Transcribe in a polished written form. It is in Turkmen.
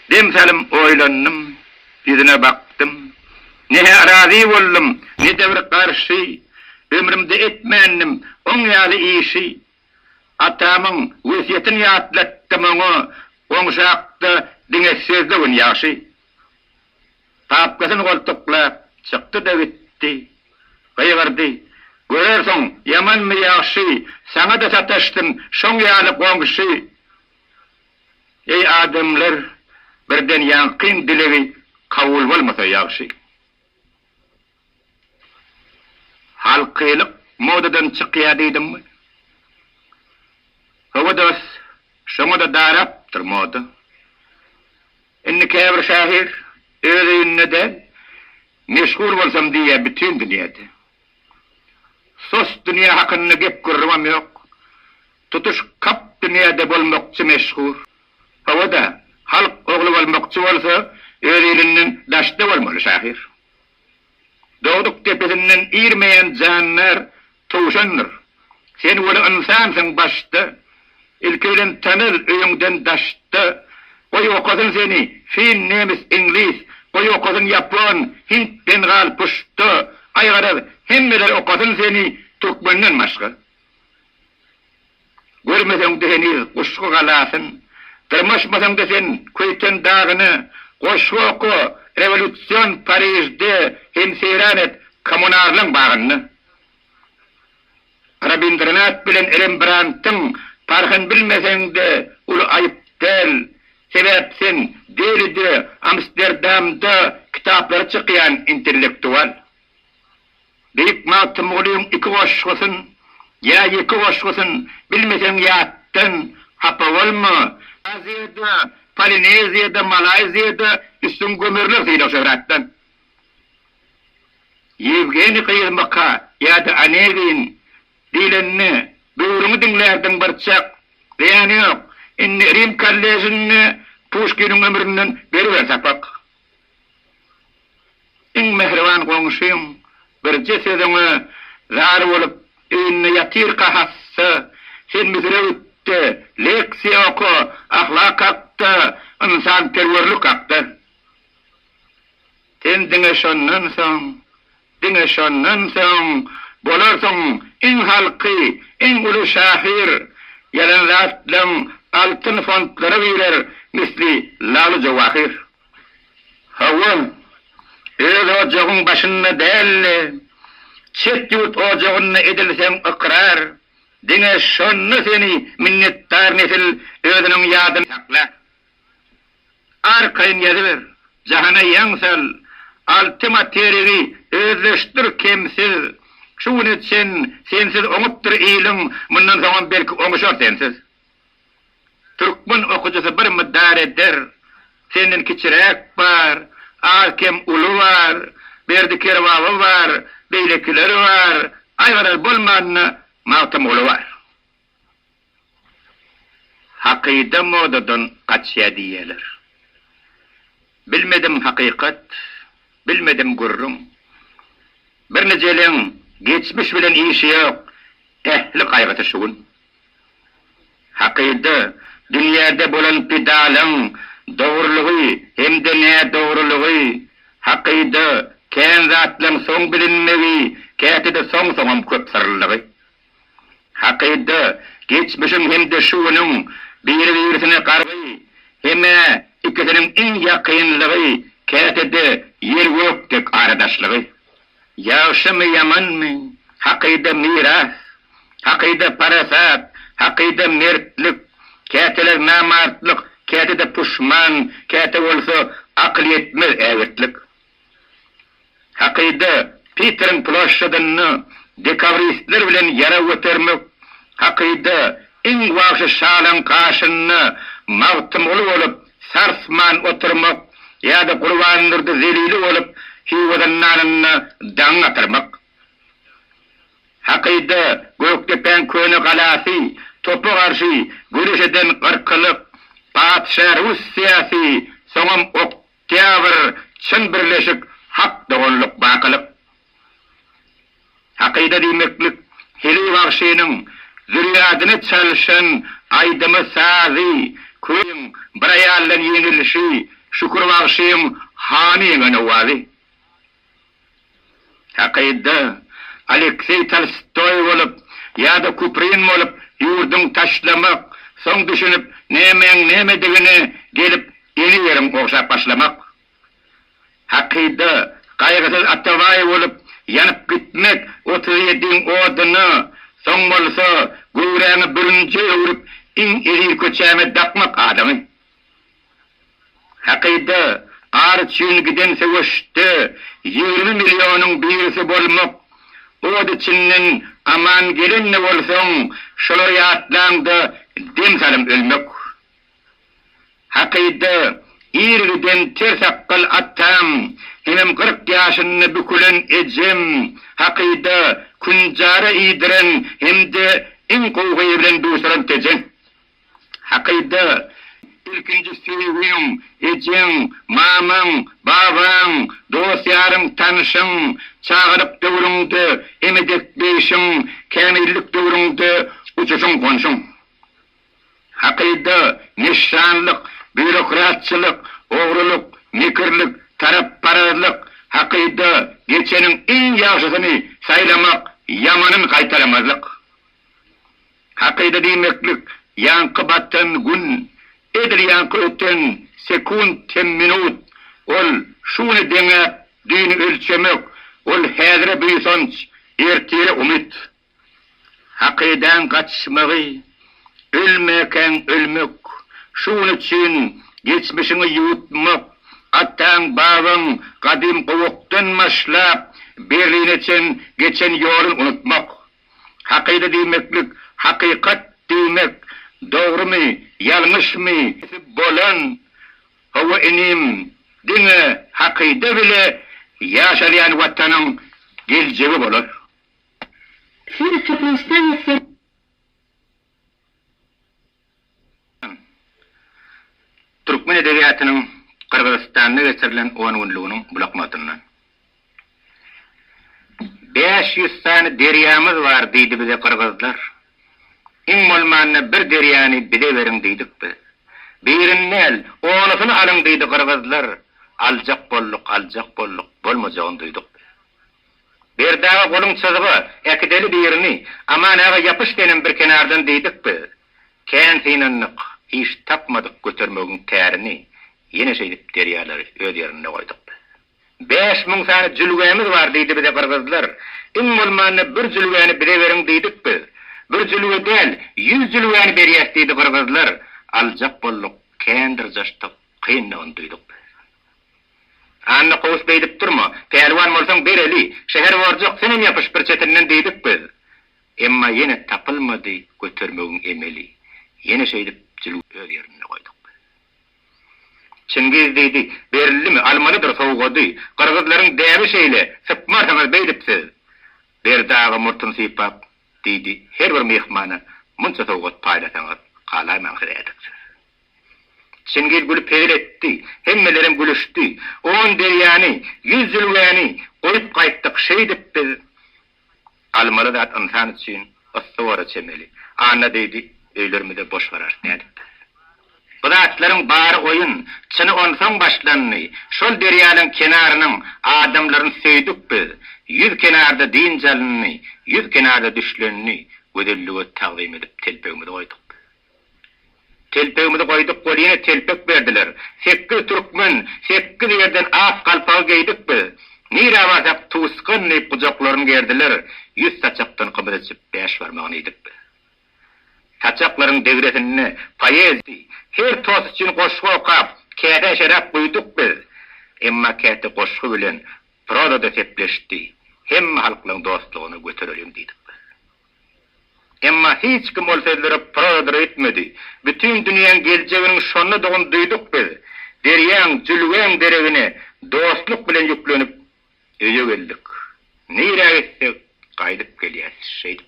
Dem salym oýlandym, ýüzüne bakdym. Ne-hä razy boldum, ne-de bir garşy. Ömrümde etmändim oň ýaly işi. Atamyň wesýetini ýatlatdym oňa, Goňşy hakda diňe sözlegin ýagşy. Papkasyny goltuklap, çykdy-da gitdi. Gygyrdy, Görersiň, ýamanmy ýagşy, saňa-da sataşsyn şoň ýaly goňşy. Eý adamlar, birden ýaňkyň dilegi kabul bolmasa ýagşy. Halkylyk modadan çykýa diýdiňmi? Hawa dos, şoňa-da darapdyr moda. Indi käbir şahyr öz öýünde däl, meşhur bolsam diýýä bütin dünýäde. Sos dünýä hakynda gep-gürrüňem ýok. Tutuş kap dünýäde bolmakçy meşhur. Hawa-da, halk ogly bolmakçy bolsa, öz ilinden daşda bolmaly şahyr. Dogduk depesinden irmeýän jandar towşandyr. Sen weli ynsansyň başda. Ilki bilen tanal öýüňden daşda. Goý okasyn seni fin, nemis, iňlis, goý okasyn ýapon, hint, bengal, puşto, aý garaz hemmeler okasyn seni türkmenden başga. Görmeseň-de heniz Guşgy galasyn, Dyrmaşmasaň-da sen Köýten dagyna, Goşgy oka rewolýusion Parižde Hem seýran et kommunarlaň bagynda. Rabindranat bilen Rembrandtyň parhyn bilmeseň-de uly aýyp däl, sebäp sen Delide, Amsterdamda kitaplary çykýan intellektual. Beýik Magtymgulyň iki goşgusyn, ýa ýeke goşgusyn bilmeseň ýatdan, hapa bolma. Aziýada, Polineziýada, Malaýziýada üstüň gömerler sylag-şöhratdan. Ýewgeniý gyzmyka ýa-da Onegin diýlende böwrüňi diňlärdiň birçak. Zyýany ýok, indi Rim kolležinde Puşkiniň ömründen beriber sapak. Iň mähriban goňşyň birje sözüňe zar bolup öýünde ýatyrka hassa, sen Müsüre git-de, leksiýa oka ahlak hakda, ynsanperwerlik hakda. Sen diňe şondan soň, diňe şondan soň bolarsyň iň halky, iň uly şahyr, ýazan zatlaň altyn fondlara girer misli lagly-jowahyr. Hawa, öz ojagyň başynda däl-de, çet ýurt ojagynda edilseň ykrar, diňe şonda seni minnetdar nesil özüniň ýadynda saklar. Arkaýyn ýazyber, jahana ýaň sal, alty materigi özleşdir kemsiz, şu güne çen sensiz oňupdyr iliň, mundan soňam belki oňuşar sensiz. Türkmen okyjysy bir mydar eder, senden kiçiräk bar, az-kem uly bar, Berdi Kerbaba bar, beýlekiler bar, aý garaz bolmanda Magtymguly bar. Hakyda modadan gaçýa diýýäler. Bilmedim hakykat, bilmedim gürrüň. Birnijeleň geçmiş bilen işi ýok, ähli gaýgysy şu gün. Hakyda dünýäde bolan pidalaň dogrulygy hem-de nädogrulygy, hakyda kän zatlaň soň bilinmegi, käte-de soň-soňam köpsyrlylygy. Hakyda, geçmişiň hem-de şu günüň biri-birisine gargy, hem-ä ikisiniň iň ýakynlygy, käte-de ýer-gök dek aradaşlygy. Ýagşymy-ýamanmy, hakyda miras, hakyda parasat, hakyda mertlik, käteler namartlyk, käte-de puşman, käte bolsa akyl ýetmez ägirtlik. Hakyda Piteriň ploşşadynda dekabristler bilen ýarag götermek, hakyda iň wagşy şalaň gaşynda Magtymguly bolup sarsman oturmak ýa-da Gurbandurdy Zelili bolup Hywa zyndanynda daňyň atyrmak. Hakyda Gökdepäň köne galasy topa garşy göreş eden gyrkylyk, patyşa Russiýasy soňam ok Oktýabr çyn birleşik hak doganlyk bakylyk. Hakyda diýmeklik Heleý bagşynyň zürýadyny çalşan aýdymy sazy, köýüň bir aýaldan ýeňilişi. Şükür bagşyň hany ýeňen owazy. Hakyda, Alekseý Tolstoý bolup ýa-da Kuprin bolup ýurduň taşlamak, soň düşünip nämäň nämedigine gelip ene ýeriň ogşap başlamak. Hakyda, Gaýgysyz Atabaý bolup ýanyp gitmek 37-iň oduna, soň bolsa göwräňi bürünje öwrüp iň eziz köçäňe dakmak adamy. Hakyda, ar üçin giden söweşde 20 millionyň birisi bolmak, ot içinden aman gelen-de bolsaň, şolary ýatlaňda dem salym ölmek. Hakyda, ir giden ter sakgal atam, hemem 40 ýaşynda bükülen ejem, hakyda, künjara iýdiren hem-de iň gowy gyz bilen duşuran Tejen. Hakyda, ilkinji söýgiň, ejeň, mamaň, babaň, dost-ýaryň, tanşyň, çagalyk döwrüňde emedekleýşiň, kämillik döwrüňde uçuşyň-gonşuň. Hakyda, meşşanlyk, býurokratçylyk, ogrulyk, mekirlik, tarapparazlyk, hakyda, geçeniň iň ýagşysyny saýlamak, ýamanyny gaýtalamazlyk. Hakyda diýmeklik ýaňky batan gün, edil ýaňky öten sekunt hem minut, ol şu güne deňäp düýni ölçemek, ol häzire buýsanç, ertire umyt. Hakydaň gaçmagy, ölmäkäň ölmek, şu gün üçin geçmişiňi ýuwutmak, ataň, babaň gadym gowakdan başlap Berline çen geçen ýolun unutmak. Hakyda diýmeklik, hakykat diýmek, dogrumy, ýalňyşmy, bolan, hawa inim, diňe hakyda bile ýaşalýan Watanyň geljegi bolar. Siz Türkmenistan ssr. Türkmen edebiýatynyň Gyrgyzystanda geçirilen on günlüginiň bloknotyndan. 500 sany derýamyz bar diýdi bize gyrgyzlar. Iň bolmanda bir derýany bize beriň diýdik biz. Birini däl, onusyny alyň diýdi gyrgyzlar. Aljak bolduk, aljak bolduk, bolmajagyny duýduk biz. Berdi aga goluň çyzga, äkideli birini, Aman aga ýapyş senem bir kenardan diýdik biz. Kän synandyk, hiç tapmadyk götermegiň tärini, ýene şeýdip derýalary öz ýerinde goýduk biz. 5000 sany jülgämiz bar diýdi bize gyrgyzlar. Iň bolmanda bir jülgäni bize beriň diýdik biz. Bir jülge däl, ýüz jülgäni berýäs diýdi gyrgyzlar. Aljak bolduk, kän dyrjaşdyk, kyndygyny duýduk biz. Anna Kowus beýdip durma, pälwan bolsaň bereli, şäher borjak, senem ýapyş bir çetinden diýdik biz. Emma ýene tapylmady götermegiň emeli. Ýene şeýdip jülge öz ýerinde goýduk biz. Çingiz diýdi, Berildimi, almalydyr sowgady. Gyrgyzlaryň däbi şeýle, sypmarsyňyz beýdip siz. Berdi aga murtuny sypap, diýdi, Her bir myhmana munça sowgat paýlasaňyz, galaýmaň siz ädiksiz. Çingiz gülüp hezil etdi. Hemmelerem gülüşdi. On derýany, ýüz jülgäni goýup gaýtdyk şeýdip biz. Almaly zat ynsan üçin yssy bora çemeli. Anna diýdi, öýlerimize boş bararys nädip biz. Bu zatlaryň bary oýun, çyny onsoň başlandy. Şol derýalaň kenarynyň adamlaryny söýdük biz. Ýüz kenarda dynç alyndy, ýüz kenarda düşlendi. Gözellige tagzym edip telpegimizi goýduk biz. Telpegimizi goýduk weli ýene telpek berdiler. Sekiz türkmen, sekiz ýerden ak galpagy geýdik biz. Nirä barsak tuwusgan diýip gujaklaryny gerdiler. Ýüz saçakdan gymyz içip bäş barmagyny iýdik biz. Saçaklaryň degresinde poeziýa, her tost üçin goşgy okap, käsä şerap guýduk biz. Emma käte goşgy bilen proza-da sepleşdi. Hemme halklaryň dostlugyny götereliň diýdik biz. Emma hiç kim ol sözlere prozadyr öýtmedi. Bütin dünýäň geljeginiň şondadygyny duýduk biz. Derýaň, jülgäň deregine dostluk bilen ýüklenip, öýe geldik. Nirä gitsek, gaýdyp gelýäs şeýdip.